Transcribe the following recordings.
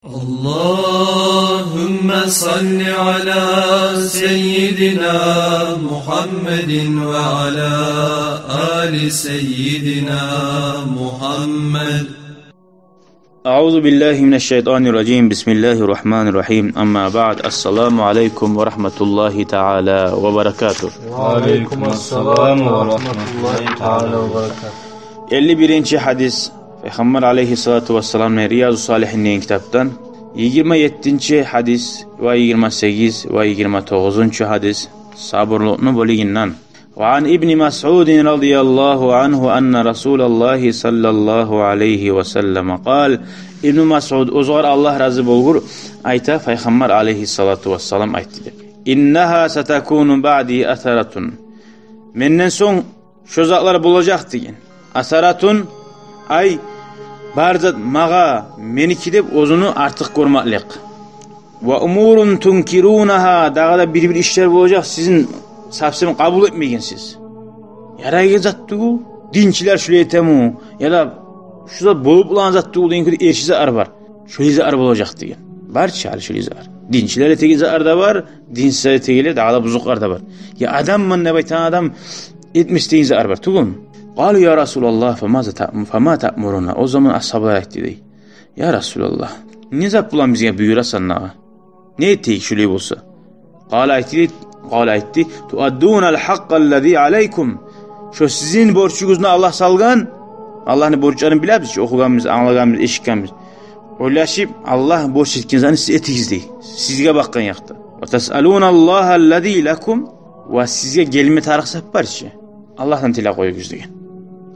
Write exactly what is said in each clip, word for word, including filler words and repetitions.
اللهم صل على سيدنا محمد وعلى آل سيدنا محمد. أعوذ بالله من الشيطان الرجيم. بسم الله الرحمن الرحيم. أما بعد. السلام عليكم ورحمة الله تعالى وبركاته. وعليكم السلام ورحمة الله تعالى وبركاته. Элли биринчи гьадис. Пайхаммар алейгьиссалату вассаламны Риязу Салигьин деген китапдан. Йигирма еттинчи гьадис ва йигирма сегиз ва йигирма тогъузунчу гьадис. Сабурлукъну бёлюгюнден. وعن ابن مسعود رضي الله عنه أن رسول الله صلى الله عليه وسلم قال. Ибну Масъуд, оьзюгер Аллагь рази болгъур, айта: Пайхаммар алейгьиссалату вассалам айтды деп. إنها ستكون بعدي أثرة. Менден сонг шо затлар болажакъ деген. أثرة, ай, бар зат магъа, меники деп оьзюн артыкъ гёрмеклик. وأمور تنكرونها, дагъы да бир-бир ишлер болажакъ, сизин совсем къабул этмейгенсиз. Ярайгъан зат тюгюл, динчилер шулай этеми, яда шу зат болуп болагъан зат тюгюл деген кюйде эрши затлар бар. Шулай затлар болажакъ деген. Бар чы гьали шулай затлар. Динчилер этеген затлар да бар, динсиз этегенлер, дагъы да бузукълар да бар. Я адамман деп айтагъан адам этмес деген затлар бар тюгюлмю? قالوا يا رسول الله فماذا تأم-، فما تأمرنا. О заман асгьабалар айтды дей: Я Расулаллагь, не зат булан бизге буюрасан дагъы? Не этейик шулай болса? قال, айтды, قال, айтды: تؤدون الحق الذي عليكم. Шо сизин борчугъузну Аллагь салгъан, Аллагьны борчларын билебиз чи, охугъанбыз, англагъанбыз, эшитгенбиз. Ойлашып, Аллагь борч этген затны сиз этигиз дей. Сизге бакъгъан якъда. وتسألون الله الذي لكم, ва сизге гелме тарыкъ зат бар чы, Аллагьдан тилеп къоюгъуз деген.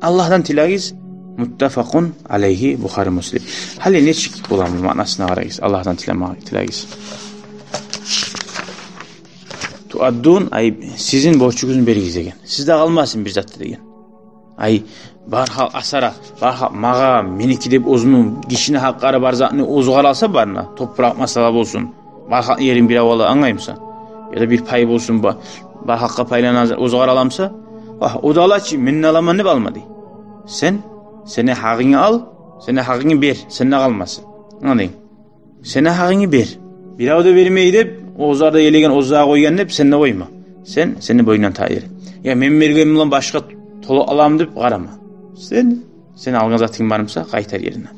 Аллагьдан тилегиз. متفق عليه, Бухари, Муслим. Гьали нечик боламы, маънасына къарагъыз, Аллагьдан тилеме, тилегиз. تؤدون, ай, сизин борчугъузну беригиз деген. Сизде къалмасын бир зат да деген. Ай, бар халкъ асара, бар халкъ магъа, меники деп оьзюню гишини гьакълары бар затны оьзюгер алса барына, топуракъ масала болсун, бар халкъны ерин бирев ала, англаймысан? Яда бир пай болсун, ба-, бар халкъгъа пайланагъан зат оьзюгер аламыса, вагь, о да ала чы, мен де аламан деп алма дей. Сен, сени гьакъынгны ал, сени гьакъынгны бер, сенде къалмасын. Англайсанг? Сени гьакъынгны бер. Бирев де бермей деп, оьзлер де елеген, оьзлер къойгъан деп, сен де къойма. Сен, сени бойнунгдан тайдыр. Я мен бергеним булан башгъа толуп аламан деп къарама. Сен, сен алгъан затынг бармыса, къайтар ерине.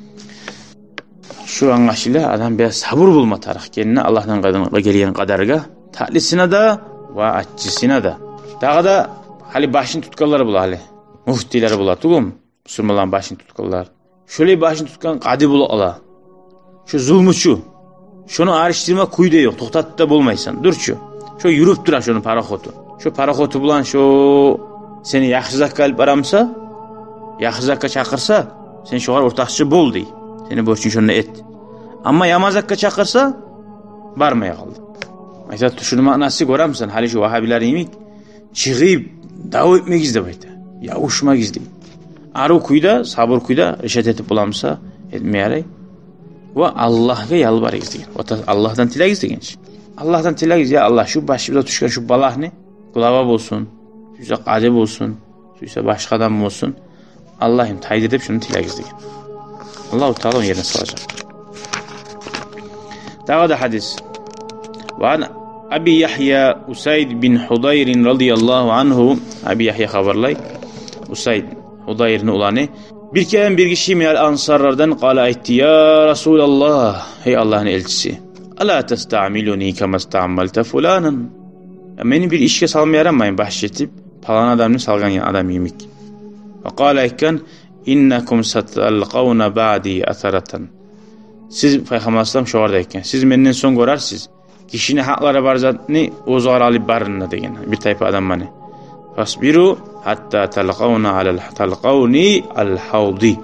Шу англашыла, адам бираз сабур болма тарыкъ гелине, Аллагьдан къадан-, гелген къадаргъа, татлисине де ва аччысына да. Дагъы да гьали башын тутгъанлар бола гьали. Муфтилер бола тюгюлмю? Мусулманланы башын тутгъанлар. Шолай башын тутгъан къади бола ала. Шо зулмучу. Шону алышдырма кюй де ёкъ, токътатып да болмайсан. Дур чу. Шо юрюп тура шону пароходу. Шо пароходу булан шо сени яхшы затгъа алып барамыса, яхшы затгъа чакъырса, сен шогъар ортакъчы бол дей. Сени борчунг шонда эт. Амма яман затгъа чакъырса, бармай къалды. Айта, шуну маънасы, гёремисен, гьали шу вагьабилер йимик, чыгъып дав этмегиз деп айта. Ябушмагъыз дей. Арив кюйде, сабур кюйде решать этип боламыса, этме ярай. Ва Аллагьгъа ялбарыгъыз деген. Ва та-, Аллагьдан тилегиз деген чи. Аллагьдан тилегиз, я Аллагь, шу башыбызгъа тюшген шу балагьны, глава болсун, сюйсе къади болсун, сюйсе башгъа адам болсун, Аллагьым, тайдыр деп шуну тилегиз деген. Аллагьу Таала ону ерине салажакъ. Дагъы да гьадис. وعن أبي يحيى أسيد بن حضير رضي الله عنه. Аби Яхья хабарлай, Усайд, Худайрны уланы. Бир керен бир гиши минал ансарлардан قال, айтды: يا رسول الله, гьей Аллагьны элчиси, ألا تستعملني كما استعملت فلانا. Я мени бир ишге салма ярамаймы, башчы этип, палан адамны салгъан адам йимик? وقال, айтгъан: إنكم ستلقون بعدي أثرة. Сиз, Пайхаммар алайгьиссалам шогъар да айтгъан, сиз менден сонг гёрерсиз гишини гьакълары бар затны оьзюгер алып барынны деген бир тайпа адамланы. فاصبروا حتى تلقون على ال-, تلقوني على الحوض.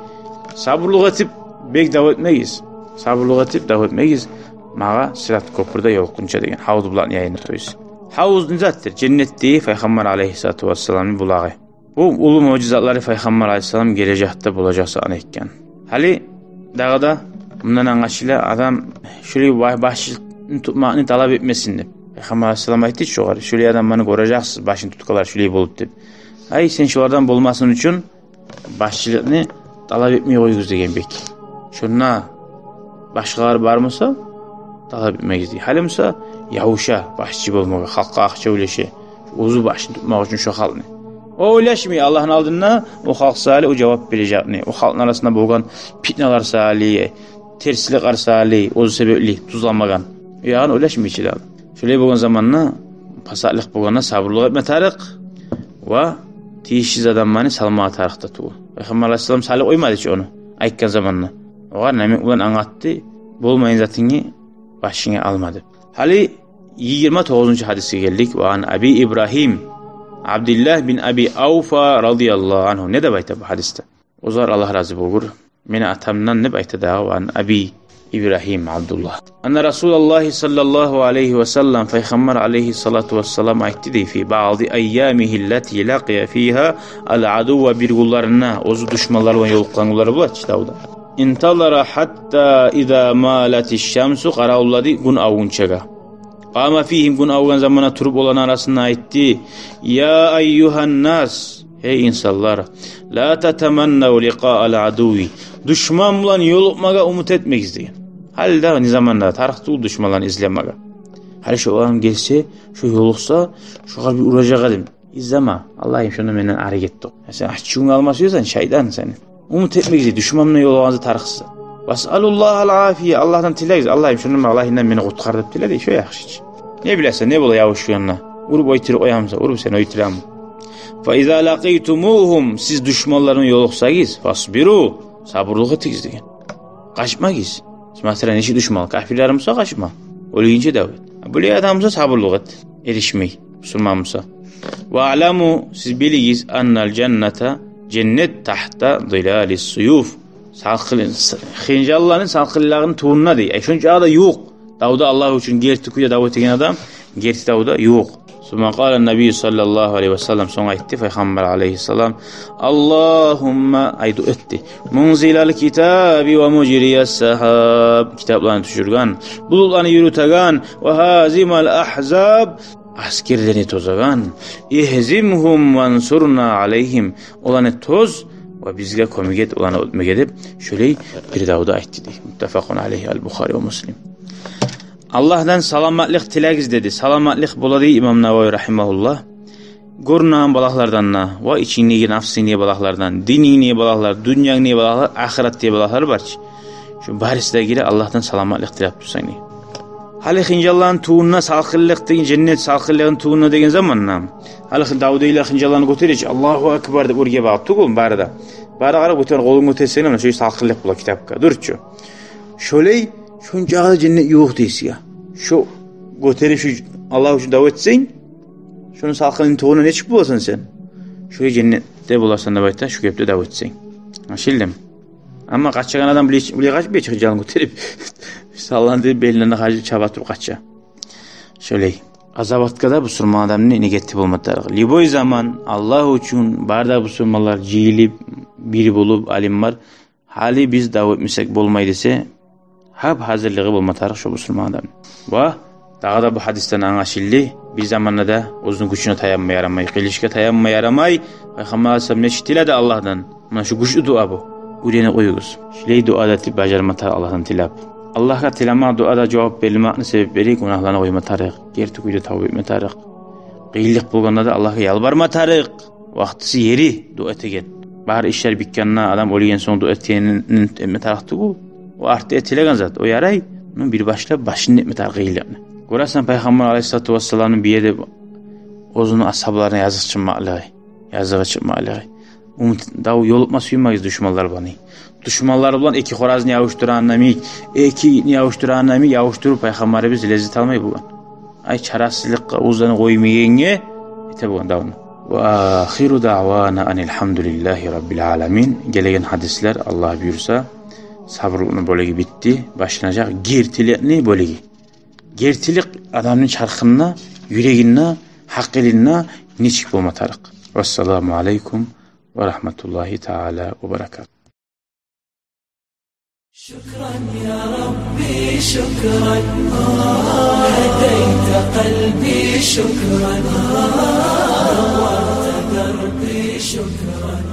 Сабурлукъ этип, бек дав этмегиз. Сабурлукъ этип, дав этмегиз магъа Сират кёпюрде ёлукъгъунча деген. Гьавуз булакъны янында, то есть. Гьавуз не затдыр? Женнетдеги Пайхаммар алайгьиссалату вассаламны булагъы. Бу уллу муъжизатлары Пайхаммар алайгьиссалам гележекде болажакъ затны айтгъан. Гьали дагъы да мундан англашыла, адам шулай ба-, башчылыкъны тутмакъны талап этмесин деп. Пайхаммар алайгьиссалам айтды шогъар, шулай адамланы гёрежексиз, башын тутгъанлар шулай болуп деп. Ай, сен шолардан болмасын учун башчылыкъны талап этмей къоюгъуз деген бек. Шонда Башгъалар бар буса, талап этмегиз дей. Гьали буса явуша башчы болмагъа, халкъгъа акъча уьлеше, оьзю башын тутмакъ учун шо халкъны. О ойлашмай Аллагьны алдында о халкъ саялы о жавап бережекни, о халкъны арасында болгъан питналар саялы, терсликлер саялы, оьзю себепли тюзленмеген. О ягъын ойлашмай чы дагъы. Шолай болгъан заманда, пасатлыкъ болгъанда сабурлукъ этме тарыкъ ва тийишсиз адамланы салмагъа тарыкъ да тюгюл. Пайхаммар алайгьиссалам салып къоймады чы ону, айтгъан заманда. Огъар намек булан англатды, болмайгъан затынгны башынга алма деп. Гьали йигирма тогъузунчу гьадисге гелдик. Ва ан Аби Ибрагьим Абдиллагь бин Аби Авфа радияллагьу ангьу. Не деп айта бу гьадисде? Озар, Аллагь рази болгъур. Мени атамдан деп айта дагъы, ва ан Аби Ибрагьим Абдуллагь. Анна Расулаллагьи саллаллагьу алайгьи ва саллам, Пайхаммар алайгьиссалату вассалам айтды дей, фи баъди айямигьи ллати лакъия фигьа ал-адувва, бир гюнлеринде, оьзю душманлар булан ёлукъгъан гюнлери бола чы давда. Интазара хьатта иза малати шшамсу, къаравуллады гюн авгъунчагъа. Къама фигьим, гюн авгъан заманда туруп оланы арасында айтды: «Я айюгьан нас, гьей инсанлар, ла татаманнав ликъа ал-адуви, душман булан ёлукъмагъа умут этмегиз», – деген. Гьали дагъы не заманда тарыкъ тюгюл душманланы излемеге. Гьали шо адам гелсе, шо ёлукъса, шогъар бир уражакъ эдим. Излеме, Аллагьым, шондан менден ари гет деп. Сен ачувунгну алма сюесен, шайтан сени. Умут этмегиз дей, душман булан ёлугъагъан зат тарыкъсыз. Васъалуллагьал афия, Аллагьдан тилегиз, Аллагьым, шондан, Аллагьым, мени къутгъар деп тиле дей, шо яхшы чы. Не билесен, не бола явуш гюнде? Уруп оьлтюрюп къоямыса, уруп сен оьлтюрем. Фа иза лакъитуймугьум, сиз душманлар булан ёлукъсагъыз, фасбиру, сабурлукъ этигиз деген. Къачмагъыз. Масала, нечик душман? Капирлер буса къачма, оьлгюнче дав эт. Булай адам буса сабурлукъ эт, эришмей, бусурман буса. Ва аъламу, сиз билигиз, аннал жанната, женнет, тахта зилали суюф, салкъын, хынжалланы салкъынлыгъыны тюбюнде дей. Ай, шончакъы да ювукъ. Давда Аллагь учун герти кюйде дав этеген адам герти давда ювукъ. Сумма къала ннабийю саллаллагьу алайгьи ва саллам, сонг айтды Пайхаммар алайгьиссалам: «Аллагьумма», ай, дуа этди, «мунзилал китаби ва мужрияс сахаб», китапланы тюшюрген, булутланы юрютеген, «ва гьазимал агьзаб», аскерлени тозагъан, «игьзимгьум вансурна алайгьим», оланы тоз ва бизге кёмек эт оланы оьтмеге деп, шолай бир давда айтды дей. Муттафакъун алайгьи, ал-Бухари ва Муслим. Аллагьдан саламатлыкъ тилегиз деди. Саламатлыкъ бола дей имам Нававий рагьимагьуллагь, гёрюнеген балагьлардан да, ва ичингдеги нафсингдеги балагьлардан, динингдеги балагьлар, дюньянгдеги балагьлар, ахыратдагъы балагьлар бар чы. Шо бариси де гире Аллагьдан саламатлыкъ тилеп турсанг дей. Гьали хынжалланы тюбюнде салкъынлыкъ деген, женнет салкъынлыгъыны тюбюнде деген заманда, гьали хы-, давдагъылар хынжалланы гётере чи, «Аллагьу акбар» деп оьрге багъып тюгюл бары да. Бары къарап, гётерген къолунг гётерсенг, муна шо салкъынлыкъ бола китапгъа, дюр чю. Шолай, шончакъы да женнет ювукъ дей сизге. Шо гётерип, шо Аллагь учун дав этсенг, шону салкъынлыгъыны тюбюнде нечик боласан сен, шолай женнетде боласан деп айта, шо гепде дав этсенг. Англашылдымы? Амма къачагъан адам булай, булай къачмай чы, хынжалын гётерип, салландырып, белинден къажып чаба туруп къача. Шолай. Къазаватгъа да бусурман адамны негети болма тарыкъ. Любой заман Аллагь учун бары да бусурманлар жыйылып, бир болуп, алимлер, гьали биз дав этмесек болмай десе, гьап-гьазирлиги болма тарыкъ шо бусурман адамны. Ва дагъы да бу гьадисден англашылды, бир заманда да оьзюню гючюне таянма ярамай, къылычгъа таянма ярамай. Пайхаммар алайгьиссалам нечик тиледи Аллагьдан? Муна шу гючлю дуа бу. Уьйренип къоюгъуз. Шулай дуа да этип бажарма тарыкъ Аллагьдан тилеп. Аллагьгъа тилемек, дуада жавап берилмекни себеплери: гюнагьланы къойма тарыкъ, герти кюйде тавба этме тарыкъ. Къыйынлыкъ болгъанда да Аллагьгъа ялбарма тарыкъ. Вакътиси, ери дуа этеген. Бары ишлер битгенде, адам оьлген сонг дуа этегенин этме тарыкъ тюгюл. О артда этилеген зат, о ярай. Муну бир башлап башында этме тарыкъ къыйынлыкъны. Гёресен, Пайхаммар алайгьиссалату вассаламны бир ерде оьзюню асгьабларына языкъ чыкъмакълыгъы, языгъы чыкъмакълыгъы. Умут, дав, ёлукъма сюймегиз душманлар булан. Душманлар булан эки хоразны явушдурагъанда йимик, эки итни явушдурагъанда йимик явушдуруп, Пайхаммарыбыз леззет алмай болгъан. Ай, чарасызлыкъгъа оьзлени къоймайгъангъа эте болгъан давну. Ва ахиру даъвана анил гьамдулиллагьи раббил аламин. Гелеген гьадислер, Аллагь буюрса, сабурлукъну бёлеги битди, башланажакъ гертиликни бёлеги. Гертилик адамны чархында, юрегинде, гьакъылында нечик болма тарыкъ? Вассаламу алайкум ва рагьматуллагьи таала ва баракатугь. شكرا يا ربي، شكرا، هديت قلبي، شكرا، نورت دربي، شكرا.